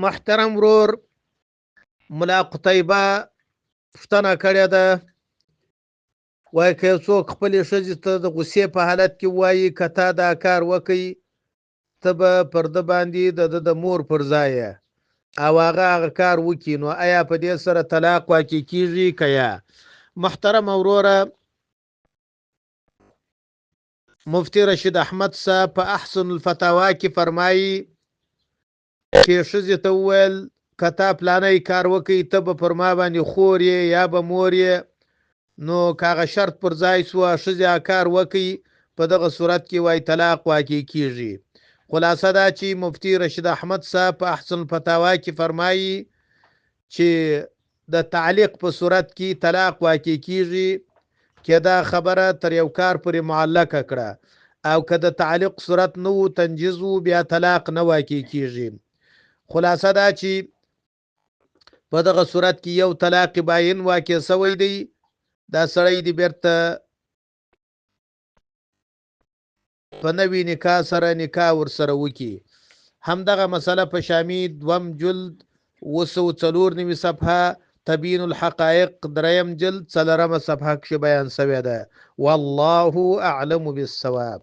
محترم ورور ملا قتیبه پوښتنه کړې ده، وایي که یو څوک خپلې ښځې ته د غوسې په حالت کې وایي که تا دا کار وکړي ته به پر ده باندې د ده د مور پر ځای یې، او هغه هغه کار وکړي، نو آیا په دې سره طلاق واقع کیږي که یا؟ محترم وروره، مفتي رشید احمد صاحب په احسن الفتاوا کې فرمایي چې ښځې ته وویل که تا پلانی کار وکړي ته به پر ما باندې خور یې یا به مور یې، نو که هغه شرط پر ځای سو ښځې هغه کار وکړي، په دغه صورت کې وایي طلاق واقع کیږي. خلاصه دا چې مفتي رشید احمد صاحب په احسن الفتاوا کې فرمایي چې د تعلیق په صورت کې طلاق واقع کیږي که دا خبره تر یو کار پورې معلقه کړه، او که د تعلیق صورت نه وو تنجیز وو بیا طلاق نه واقع کیږي. خلاصه دا چې په دغه صورت کې یو طلاق باین واقع سوی دی، دا سړی دی بیرته په نوي نکاح سره نکاح ورسره وکړي. همدغه مسله په شامی دوم جلد 794 صفحه، تبین الحقائق دریم جلد څلورمه صفحه کښې بیان سوې ده. والله اعلم بالصواب.